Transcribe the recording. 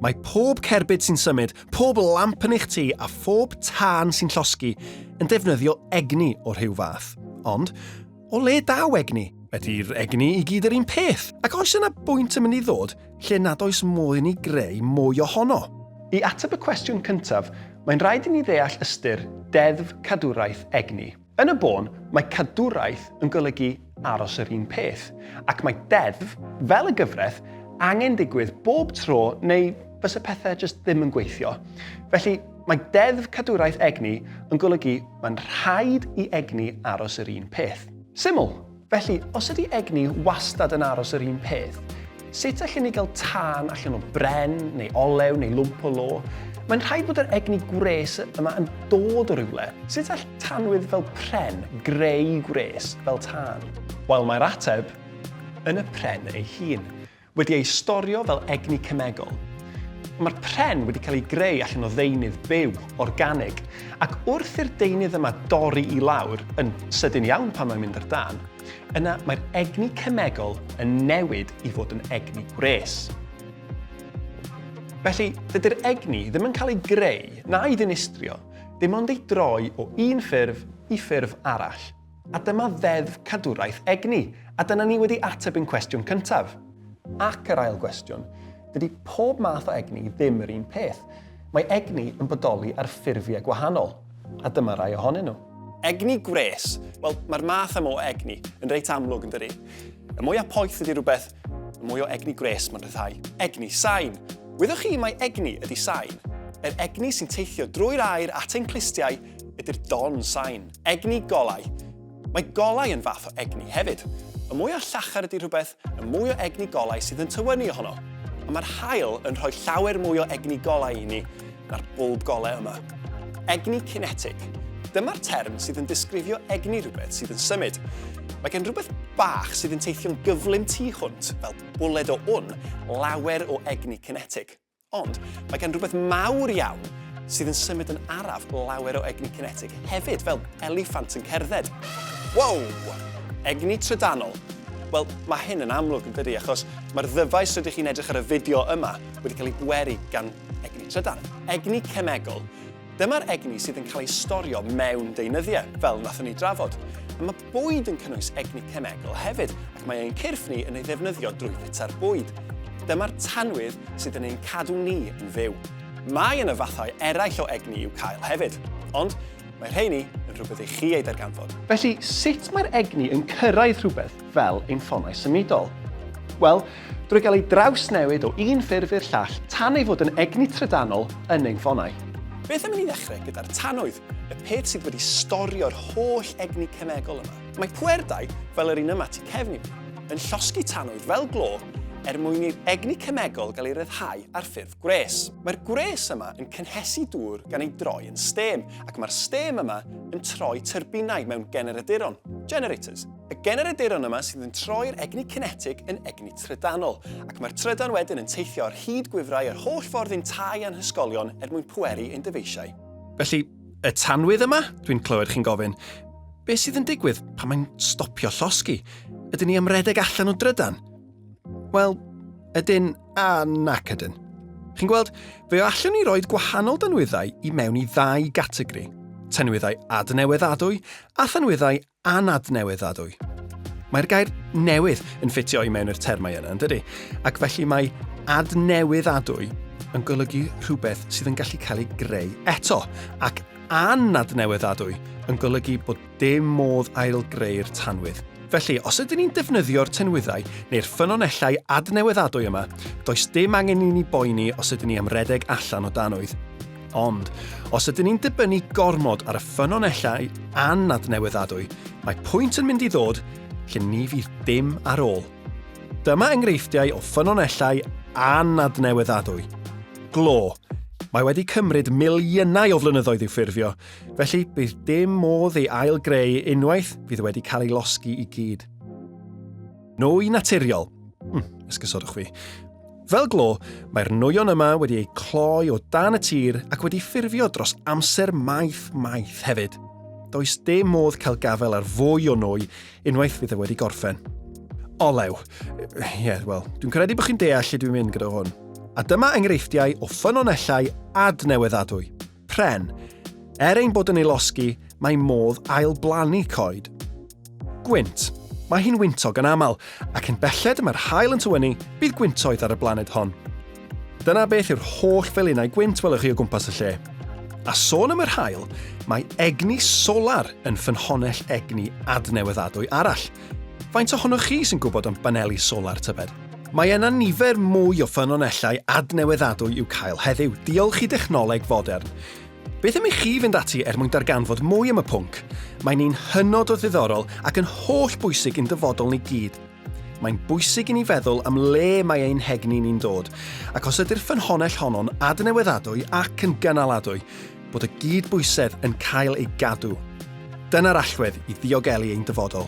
Mae pob cerbyd sy'n symud, pob lamp yn eich tŷ a phob tân sy'n llosgi yn defnyddio egni o rhyw fath. Ond, o le daw egni? Ydy'r egni i gyd yr un peth? Ac oes yna bwynt yn mynd i ddod lle nad oes modd i ni greu mwy ohono? I ateb y cwestiwn cyntaf, mae'n rhaid i ni ddeall ystyr Deddf Cadwraeth Egni. Yn y bôn, mae cadwraeth yn golygu aros yr un peth, ac mae deddf, fel y gyfraith, angen digwydd bob tro neu fysa pethau jyst ddim yn gweithio. Felly, mae Deddf Cadwraeth Egni yn golygu mae'n rhaid i egni aros yr un peth. Syml! Felly, os ydy egni wastad yn aros yr un peth, sut allen ni gael tân allan o bren, neu olew, neu lwmp o lo? Mae'n rhaid bod yr egni gwres yma yn dod o rywle. Sut all tanwydd fel pren greu gwres fel tân? Wel, mae'r ateb yn y pren ei hun. Wedi ei storio fel egni cemegol. Mae'r pren wedi cael ei greu allan o ddeunydd byw, organig, ac wrth i'r deunydd yma dorri i lawr, yn sydyn iawn pan mae'n mynd ar dân, yna mae'r egni cemegol yn newid i fod yn egni gwres. Felly, dydy'r egni ddim yn cael ei greu na'i ddinistrio, dim ond ei droi o un ffurf i ffurf arall. A dyma Ddeddf Cadwraeth Egni, a dyna ni wedi ateb ein cwestiwn cyntaf. Ac yr ail gwestiwn, dydy pob math o egni ddim yr un peth. Mae egni yn bodoli ar ffurfiau gwahanol, a dyma rai ohonyn nhw. Egni gwres. Wel, mae'r math yma o egni yn reit amlwg, yn dydy? Y mwyaf poeth ydy rhywbeth, y mwy o egni gwres mae'n rhyddhau. Egni sain. Wyddoch chi mai egni ydy sain? Yr egni sy'n teithio drwy'r aer at ein clustiau ydy'r don sain. Egni golau. Mae golau yn fath o egni hefyd. Y mwy o llachar ydy rhywbeth, y mwy o egni golau sydd yn tywynnu ohono. A mae'r haul yn rhoi llawer mwy o egni golau i ni na'r bwlb golau yma. Egni cinetig. Dyma'r term sydd yn disgrifio egni rhywbeth sydd yn symud. Mae gen rhywbeth bach sydd yn teithio'n gyflym tu hwnt, fel bwled o wn, lawer o egni cinetig. Ond mae gan rhywbeth mawr iawn sydd yn symud yn araf lawer o egni cinetig hefyd, fel eliffant yn cerdded. Wow! Egni trydanol. Wel, mae hyn yn amlwg yn dydy, achos mae'r ddyfais rydych chi'n edrych ar y fideo yma wedi cael ei bweru gan egni trydan. Egni cemegol. Dyma'r egni sydd yn cael ei storio mewn deunyddiau, fel nathon ni drafod. A mae bwyd yn cynnwys egni cemegol hefyd, ac mae ein cyrff ni yn ei ddefnyddio drwy fwyta'r bwyd. Dyma'r tanwydd sydd yn ein cadw ni yn fyw. Mae yna fathau eraill o egni i'w cael hefyd, ond mae rheini yn rhywbeth i chi ei darganfod. Felly, sut mae'r egni yn cyrraedd rhywbeth fel ein ffonau symudol? Wel, drwy gael ei drawsnewid o un ffurf i'r llall tan ei fod yn egni trydanol yn ein ffonau. Beth am i ni ddechrau gyda'r tanwydd, y peth sydd wedi storio'r holl egni cemegol yma? Mae pwerdai, fel yr un yma tu cefn i fi, yn llosgi tanwydd fel glo er mwyn i'r egni cemegol gael ei ryddhau ar ffurf gwres. Mae'r gwres yma yn cynhesu dŵr gan ei droi yn stêm, ac mae'r stêm yma yn troi tyrbinau mewn generaduron, generators. Y generaduron yma sydd yn troi'r egni cinetig yn egni trydanol, ac mae'r trydan wedyn yn teithio ar hyd gwifrau yr holl ffordd i'n tai a'n hysgolion er mwyn pweru ein dyfeisiau. Felly, y tanwydd yma? Dwi'n clywed chi'n gofyn. Be sydd yn digwydd pan mae'n stopio llosgi? Ydyn ni am redeg allan o drydan? Wel, ydyn a nac ydyn. Chi'n gweld, fe allwn ni roed gwahanol danwyddau i mewn i ddau gategori. Tanwyddau adnewyddadwy a thanwyddau anadnewyddadwy. Mae'r gair newydd yn ffitio i mewn i'r termau yna, yn dydy? Ac felly mae adnewyddadwy yn golygu rhywbeth sydd yn gallu cael ei greu eto, ac anadnewyddadwy yn golygu bod dim modd ail-greu'r tanwydd. Felly, os ydyn ni'n defnyddio'r tanwyddau neu'r ffynonellau adnewyddadwy yma, does dim angen i ni boeni os ydyn ni am redeg allan o danwydd. Ond, os ydyn ni'n dibynnu gormod ar y ffynonellau anadnewyddadwy, mae pwynt yn mynd i ddod lle ni fydd dim ar ôl. Dyma enghreifftiau o ffynonellau anadnewyddadwy. Glo. Mae wedi cymryd miliynau o flynyddoedd i'w ffurfio, felly bydd dim modd ei ail-greu unwaith fydd wedi cael ei losgi i gyd. Nwy naturiol. Esgusodwch fi. Fel glo, mae'r nwyon yma wedi eu cloi o dan y tir ac wedi ffurfio dros amser maith maith hefyd. Does dim modd cael gafael ar fwy o nwy unwaith fydd e wedi gorffen. Olew. Ie, yeah, wel, dwi'n credu bod chi'n deall lle dwi'n mynd gyda hwn. A dyma enghreifftiau o ffynonellau adnewyddadwy. Pren. Er ein bod yn ei losgi, mae modd ail-blannu coed. Gwynt. Mae hi'n wyntog yn aml, ac yn belled y mae'r haul yn tywynnu, bydd gwyntoedd ar y blaned hon. Dyna beth yw'r holl felinau gwynt welwch chi o gwmpas y lle. A sôn am yr haul, mae egni solar yn ffynhonnell egni adnewyddadwy arall. Faint ohonoch chi sy'n gwybod am baneli solar, tybed? Mae yna nifer mwy o ffynonellau adnewyddadwy i'w cael heddiw, diolch i dechnoleg fodern. Beth am i chi fynd ati er mwyn darganfod mwy am y pwnc? Mae'n un hynod o ddiddorol ac yn holl bwysig i'n dyfodol ni gyd. Mae'n bwysig i ni feddwl am le mae ein hegni ni'n dod, ac os ydy'r ffynhonnell honno'n adnewyddadwy ac yn gynaladwy, bod y gyd-bwysedd yn cael ei gadw. Dyna'r allwedd i ddiogelu ein dyfodol.